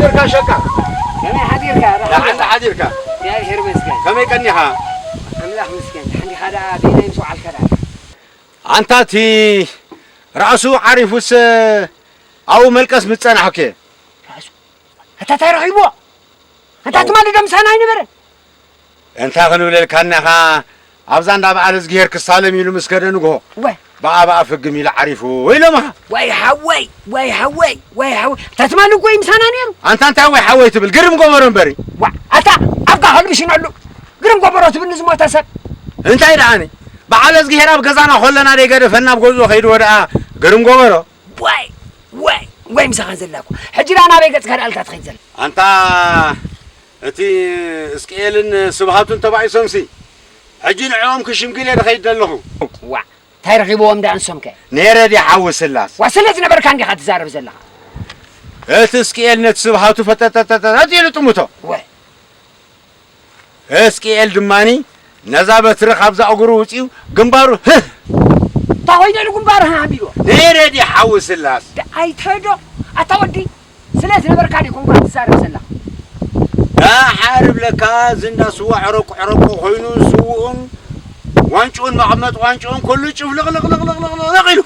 ሸካ ሸካ። ከመይ ሓዲርካ? ደሓን ሓዲርካ? እግዚኣብሔር ይመስገን። ከመይ ቀኒኻ? ኣምላኽ ይመስገን። ደሓን ዲኻ ደኣ? በየናይ ምስ ወዓልካ ደኣ? ኣንታ እቲ ራእሱ ዓሪፉስ ኣብኡ መልቀስ ምስ ጸናሕኩ እየ። ራእሱ? ኣታ እንታይ ረኺብዎ? ኣንታ ትማሊ ዶ ምሳና ኣይነበረን? እንታይ ክንብለልካ እኒኻ፣ ኣብዛ እንዳ በዓል እዝግሄር ክሳለም ኢሉ ምስ ከደ ንግሆ፣ ወይ። ብኣፍ ብኣፍ ፍግም ኢሉ ዓሪፉ ኢሎምኻ። ወይ ሓወይ፣ ወይ ሓወይ፣ ወይ ሓወይ። ኣታ ትማሊ እኮ እዩ ምሳና ነይሩ። ኣንታ እንታይ ወይ ሓወይ ትብል? ግርም ጎበሮ እምበሪ። ዋ፣ ኣታ ኣፍካ ከልብሽነሉ። ግርም ጎበሮ ትብል ንዝሞተ ሰብ። እንታይ ደኣኒ? በዓል እዝግሄር ኣብ ገዛና ከለና ደይገደፈና ኣብ ገዝኡ ከይድዎ ደኣ ግርም ጎበሮ። ወይ፣ ወይ፣ ወይ ምሳኻ ዘላ እኮ። ሕጂ ደኣ ናበይ ገጽካ ደኣ ኣልካ ትኸይድ ዘላ? ኣንታ እቲ እስቅኤልን ስብሃቱን ተባኢሶምሲ፣ ሕጂ ንዕኦም ክሽምግል እየ ዝኸይድ ዘለኹ። ዋ፣ እንታይ ረኺብዎም ደኣ ንሶም ከ? ነይረ ድየ ሓዊ ስላስ? ዋ፣ ስለ ዝነበርካ እንዲኻ ትዛረብ ዘለኻ። እቲ እስቅኤል ነቲ ስብሃቱ ፈጠጠጠጠጥ ኢሉ ጥምቶ። ወ። እስቅኤል ድማኒ ነዛ በትሪ ካብዛ እግሩ ውፅኡ ግንባሩ ህህ። እንታይ ኮይነ ኢሉ ግንባሩ ህህ ኣቢልዎ? ነይረ ድየ ሓዊ ስላስ? ደኣይ ተዶ፣ ኣታ ወዲ፣ ስለ ዝነበርካ ዲኹም እኳ ትዛረብ ዘለኻ? ደሓር እብለካ፣ እዚ እንዳ ስዋ ዕረቁ ዕረቁ ኮይኑ፣ ስውኡን ዋንጭኡን መቐመጢ ዋንጭኡን ኩሉ ጭፍልቕልቕልቕልቕልቕ ኢሉ።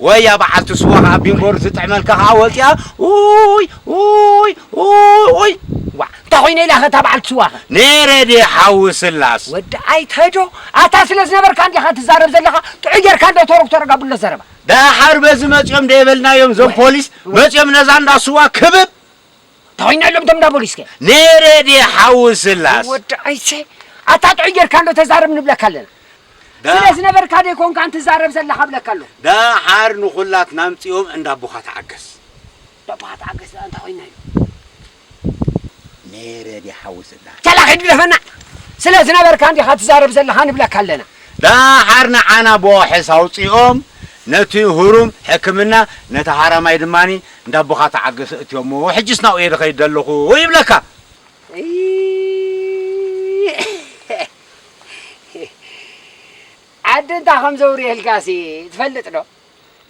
ወያ በዓልቲ ስዋ ኸዓ ቢንጎር ዝጥዕመልካ ኸዓ ወፂኣ፣ ኡይ፣ ኡይ፣ ኡይ፣ ኡይ። ዋ፣ እንታይ ኮይነ ኢላ ኸ እታ በዓልቲ ስዋ ኸ? ነይረ ድየ ሓዊ ስላስ? ወዲ ኣይትሀዶ፣ ኣታ ስለ ዝነበርካ እንዲኻ ትዛረብ ዘለኻ፣ ጥዑይ ጌርካ እንዶ ተረግ ተረግ ኣብሎ ዘረባ። ደሓር በዚ መፂኦም ደይበልናዮም፣ እዞም ወይ፣ ፖሊስ ወይ። መፂኦም ነዛ እንዳ ስዋ ክብብ። ተኾይና ኢሎም እቶም እንዳ ፖሊስ ከ? ነይረ ድየ ሓዊ ስላስ? ወዲ ዓይሴ፣ ኣታ ጥዑይ ጌርካ እንዶ ተዛረብ ንብለካ ኣለና። ዳ- ስለ ዝነበርካ ዶ ይኮንካ እንትዛረብ ዘለኻ ብለካ ኣለኹ። ደሓር ንኹላትና ኣምፂኦም እንዳ ኣቦኻ ተዓገስ። እንዳ ኣቦኻ ተዓገስ ደኣ እንታይ ኮይና ኢሉ? ነይረ ድየ ሓዊ ስላስ? ቻላ ኺድ ግደፈና። ስለ ዝነበርካ እንዲኻ ትዛረብ ዘለኻ ንብለካ ኣለና። ደሓር ንዓና ብዋሕስ ኣውፂኦም ነቲ ህሩም ሕክምና ነቲ ሃራማይ ድማኒ እንዳ ኣቦኻ ተዓገስ እትዮሞ። ሕጅስ ናብኡ እየ ዝኸይድ ዘለኹ ይብለካ። እይ። ዓዲ እንታይ ከም ዘውርየልካሲ ትፈልጥ ዶ?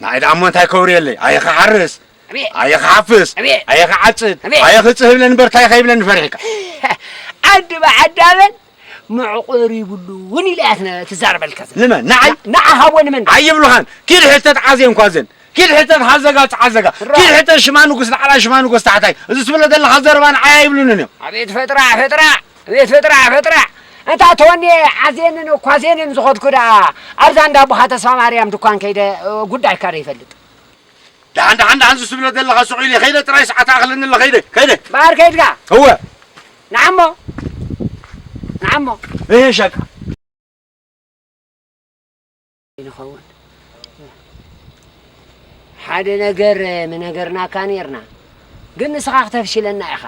ንዓይ ደኣ እሞ እንታይ ከውርየለይ? ኣየ ክሓርስ፣ ኣቤት። ኣየ ክሓፍስ፣ ኣቤት። ኣየ ክዓጽድ፣ ኣቤት። ኣየ ክጽህብለኒ እምበር እንታይ ከይብለኒ ፈሪሕካ? ዓዲ ብዓዲ ኣበል መዕቆሪ ይብሉን ኢላ እያ ትነ-፣ ትዛረበልካ ዘላ። ንመን? ንዓይ? ንዓኻ እወ ንመን? ኣይብሉኻን። ኪድ ሕተት ዓዜ እንኳ ዘን። ኪድ ሕተት ሃዘጋ ጸዓዘጋ። ራ- ኪድ ሕተት ሽማ ንጉስ ላዕላይ ሽማ ንጉስ ታሕታይ። እዚ ትብሎ ዘለኻ ዘረባ ንዓይ ኣይብሉንን እዮም። ኣቤት ፈጥራ፣ ፈጥራ። ኣቤት ፈጥራ፣ ፈጥራ። እንታ ተወኒ ዓዜንን ኳዜንን ዝኸድኩ ደኣ ኣብዛ እንዳ ኣቦኻ ተስፋ ማርያም ድኳን ከይደ፣ እ፣ ጉዳይካ ዶ ይፈልጥ? ደሓን፣ ደሓን፣ ደሓን፣ ዝስብሎ ዘለኻ ስቕ ኢለ ከይደ ጥራይ ሰዓት ኣኽለኒ ኣሎ፣ ከይደ፣ ከይደ። እምበኣር ከይድካ? እወ። ንዓሞ፣ ንዓሞ። እህ፣ ሸቃ። ንኸውን። ሓደ ነገር ምነገርናካ ኔርና፣ ግን ንስኻ ክተፍሽለና ኢኻ።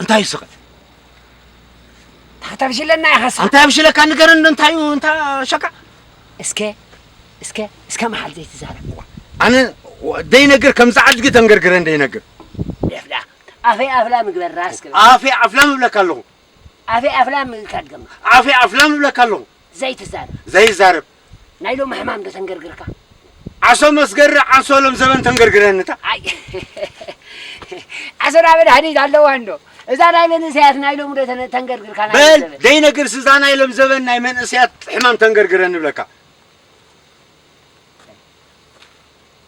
እንታይ ስኸ? ታተብሽለና ኢኻ ስኻ። ኣንታ የብሽለካ ንገረኒ፣ እንታይ እዩ፣ እንታ ሸካ? እስከ፣ እስከ፣ እስከ መሓል ዘይትዛረብ። ኣነ ደይነግር፣ ከምዛ ኣድጊ ተንገርግረ እንደይነግር። ደፍዳ። ኣፈይ ኣፍላ ምግበራ እስከ። ኣፈይ ኣፍላ ምብለካ ኣለኹ። ኣፈይ ኣፍላ ምብልካ ድገማ። ኣፈይ ኣፍላ ምብለካ ኣለኹ። ዘይትዛረብ። ዘይዛረብ። ናይ ሎሚ ሕማም ዶ ተንገርግርካ? ዓሶ መስገሪ ዓሶ ለምዘበን ተንገርግረንታ። ኣይ። ዓሶ ናብ መድሃኒት ኣለዋ እንዶ። እዛ ናይ መንእሰያት ናይ ሎሚ ዶ ተነ-፣ ተንገርግርካ ናይ በል፣ ለምዘበን? ዘይነግርስ እዛ ናይ ለምዘበን ናይ መንእሰያት ሕማም ተንገርግረኒ ብለካ።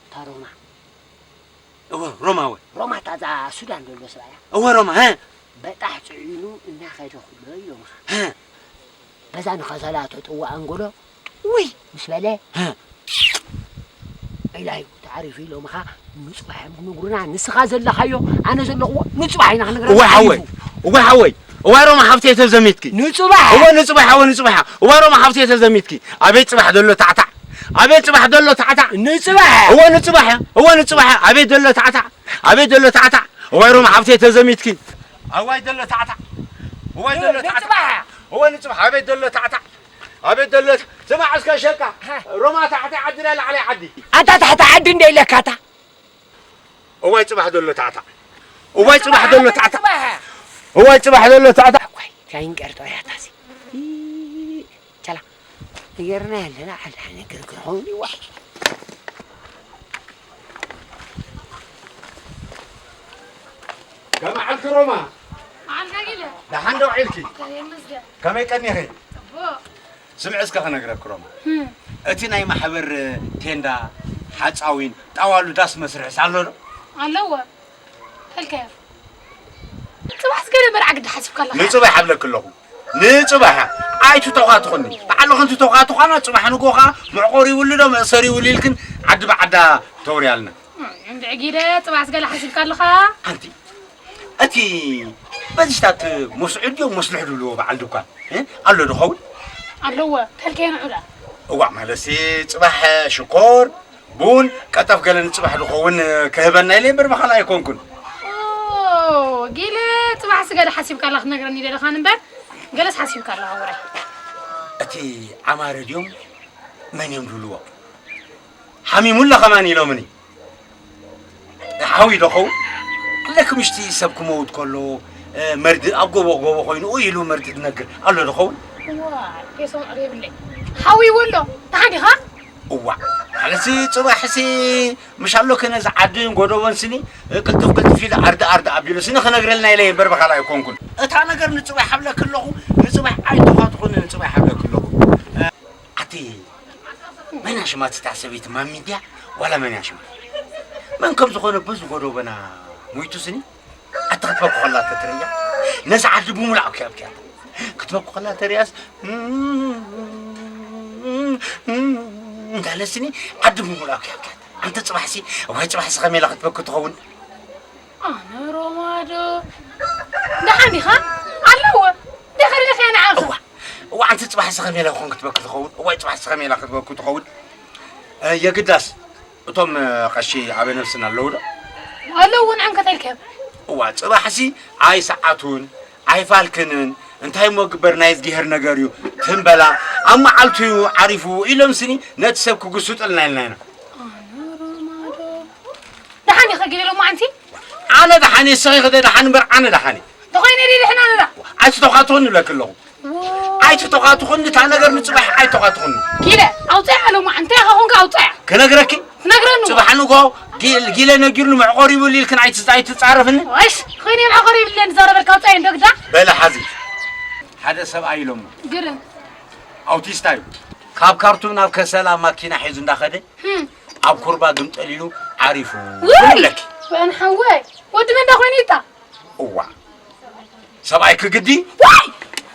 እታ ሮማ። እወ፣ ሮማ እወ። ሮማ እታ እዛ ሱዳን ዘሎ ሰብኣያ። እወ፣ ሮማ፣ ሀ። በጣሕ ጽዒኑ እናኸደ ኩሎ ኢሎምኻ። ሀ። በዛ ንኸሰላ ተጥዋ ኣንጎሎ፣ ውይ፣ ምስ በለ፣ ሀ። ኢላዩ ተዓሪፉ ኢሎምኻ፣ ንጽባሕ እዮም ክነግሩና፣ ንስኻ ዘለኻዮ፣ ኣነ ዘለኽዎ፣ ንጽባሕ ኢና ክንነግረካ እወ፣ ሓወይ፣ ተዓሪፉ። እወ፣ ሓወይ፣ እወ፣ ሮማ ሓፍተይ ተዘሚትኪ። ንጽባሕ። እወ፣ ንጽባሕ፣ እወ፣ ንጽባሕ። እወ፣ ሮማ ሓፍተይ ተዘሚትኪ። ኣቤት ጽባሕ ዘሎ ታዕታዕ። ኣቤት ጽባሕ ዘሎ ታዕታዕ። ንጽባሕ። እወ፣ ንጽባሕ። እወ፣ ንጽባሕ። ኣቤት ዘሎ ታዕታዕ። ኣቤት ዘሎ ታዕታዕ። እዋይ ሮማ ሓፍተይ ተዘሚትኪ። ኣዋይ ዘሎ ታዕታዕ። እዋይ ዘሎ ታዕታዕ። ንጽባሕ። እወ፣ ንጽባሕ። ኣቤት ዘሎ ታዕታዕ። ኣቤት ዘሎ ታ-፣ ስማዕ እስከ ሸቃ። ሃ። ሮማ ታሕተይ ዓዲ ድያ ላዕለይ ዓዲ? ኣንታ ታሕቲ ዓዲ እንደ ኢለካ እታ። እዋይ ጽባሕ ዘሎ ታዕታዕ። እዋይ ጽባሕ ዘሎ ታዕታዕ። እዋይ ጽባሕ ዘሎ ታዕታዕ። እዋይ፣ ታይ እንቀርጦ እያ ታሲ። ቻላ። ንገርና ያለና ዓላ ነገር ግርሆን ይዋይ። ሮማ፣ መዓልካ ጊለ። ደሓን ዶ ውዒልኪ? ከመይ ቀኒኺ? ጽቡቕ። ስምዒ እስከ ክነግረኪ ሮማ። ህም። እቲ ናይ ማሕበር ቴንዳ፣ ሓጻዊን፣ ጣዋሉ ዳስ መስርሕስ ኣሎ ዶ? ኣለዎ። ከልካዮ። ጽባሕ ዝገለ መርዓ ግዲ ሓሲብካ ኣለኻ። ንጽባሕ ኣብለኪ ኣለኹ። ንጽባሕ ኣይትተዃትኹኒ። ባዕልኽን ትተዃትዃና ጽባሕ ንግሆ ኸኣ መዕቆሪ ይውልዶ መእሰሪ ይውልልክን ዓዲ ብዓዳ ተውርያልና። እንድዒ ጊደ ጽባሕ ዝገለ ሓሲብካ ኣለኻ። ኣንቲ እቲ በዚሽታት መስዑድ ድዮም መስልሕ ድብልዎ በዓል ድኳን፣ እ? ኣሎ ድኸውን? ኣለዎ፣ ከልካዮ ንዑ ደኣ። እዋእ፣ ማለትሲ ጽባሕ ሽኮር፣ ቡን፣ ቀጠፍ ገለ ንጽባሕ ድኸውን ክህበና ኢለ እምበር ብኻልእ ኣይኮንኩን። ኦ፣ ጊለ ጽባሕሲ ገለ ሓሲብካ ኣላ ክትነግረኒ ደለኻን እምበር፣ ገለስ ሓሲብካ ኣለኻ ውራይ። እቲ ዓማረ ድዮም መን እዮም ድብልዎ? ሓሚሙ ኣሎ ከማን ኢሎምኒ። ሓዊ ዶ ኸውን? ለክ ምሽቲ ሰብ ክመውት ከሎ፣ እ፣ መርድእ ኣብ ጎቦ ጎቦ ኮይኑ ኡ ኢሉ መርድእ ዝነግር ኣሎ ዶ ኸውን? ዋይ፣ የሰምዖ የብለይ። ሓዊ ይብሎ፣ ደሓን ዲኻ? እዋእ፣ ማለትሲ ጽባሕሲ ምሽ ኣሎ ከነ ዝዓድን ጎደቦን ስኒ፣ እ፣ ቅልጥፍ ቅልጥፍ ኢሉ ኣርድ ኣርድ ኣቢሉ ስኒ ክነግረልና ኢለ እምበር ብኻልእ ኣይኮንኩን። እታ ነገር ንጽባሕ ሓብለኪ ኣለኹ፣ ንጽባሕ ኣይተዃትኹኒ፣ ንጽባሕ ሓብለኪ ኣለኹ። እ፣ ኣቲ መን እያ ሽማ እታ ሰበይቲ ማሚ ድያ ዋላ መን እያ ሽማ? መን ከም ዝኾነ በዚ ጎደቦና ሞይቱ ስኒ ኣቲ ክትበኪ ከላ ተትርእያ ነዛ ዓዲ ብምሉኣ እኮ ኣብኪያታ። ክትበኪ ከላ ተርእያስ እንዳለ ስኒ ዓዲ ብምሉኣ እኮ ኣብኪያታ። ኣንተ ጽባሕሲ እዋይ ጽባሕሲ ከመይ ኢላ ክትበኪ ትኸውን? ኣነ ሮማዶ ደሓን ዲኻ? ኣለዎ። ደኸ ርኢኸ ንዓኻ። እዋ፣ እዋ፣ ኣንቲ ጽባሕሲ ከመይ ኢላ ኮን ክትበኪ ትኸውን? እዋይ፣ ጽባሕሲ ከመይ ኢላ ክትበኪ ትኸውን? እ፣ የግዳስ እቶም፣ እ፣ ቀሺ ኣበነፍስን ኣለዉ ዶ? ኣለዉ፣ ንዕም ከተልከብ። እዋ፣ ጽባሕሲ ኣይሰዓቱን፣ ኣይፋልክንን፣ እንታይ እሞ ግበር ናይ እዝግሄር ነገር እዩ፣ ትም በላ፣ ኣብ መዓልቱ እዩ ዓሪፉ ኢሎም ስኒ ነቲ ሰብ ክግሱጥልና ኢልና ኢና። ኣነ ሮማዶ። ደሓን ኢኸ ጊለ ሎማዓንቲ? ኣነ ደሓን እየ፣ እስኺ ኸ ደሓን እምበር ኣነ ደሓን እየ። ተኾይነ ድየ ደሕና ኣነ ደኣ? ኣይትተዃትኹኒ እብለኪ ኣለኹ። ዎ። ኣይትተዃትኹኒ፣ እታ ነገር ንጽባሕ ኣይተዃትኹኒ። ጊለ፣ ኣውጽያ ሎማዓንቲ ኢኻ ኾንካ ኣውጽያ። ክነግረኪ? ትነግረኒ። ጽባሕ ንግሆ ጊ-፣ ጊለ ነጊሩኒ መዕቆሪ ይብሉ ኢልክን ኣይትዝ-፣ ኣይትጻረፍኒ። እሽ፣ ኾይነ መዕቆሪ ይብለኒ ዘረበልካ ኣውጽያ እንዶ ግዳ። በለ ሓዚ። ሓደ ሰብኣይ ኢሎሞ። ግርም። ኣውቲስታ እዩ። ካብ ካርቱም ናብ ከሰላ ማኪና ሒዙ እንዳኸደ ህም። ኣብ ኩርባ ግምጠል ኢሉ ዓሪፉ ውይ! ይብለኪ። ወያን ሓወይ፣ ወዲ መን ዳ ኮይኑ ይጣ? እዋ። ሰብኣይኪ ግዲ? ዋይ!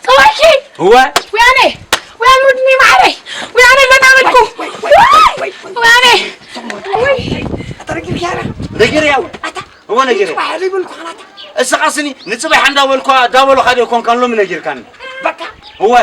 ሰብኣይኪ? እወ። ወያነ! ወያነ ወድኒ ማዕረይ! ወያነ ለናመልኩ! ዋይ! ወያነ! ነጊርያ። እወ ነጊርያ። እስኻ ስኒ ንጽባሕ እንዳበልኳ፣ እንዳበልኻ ዶ ኮንካ ሎሚ ነጊርካኒ? በቃ። እወ።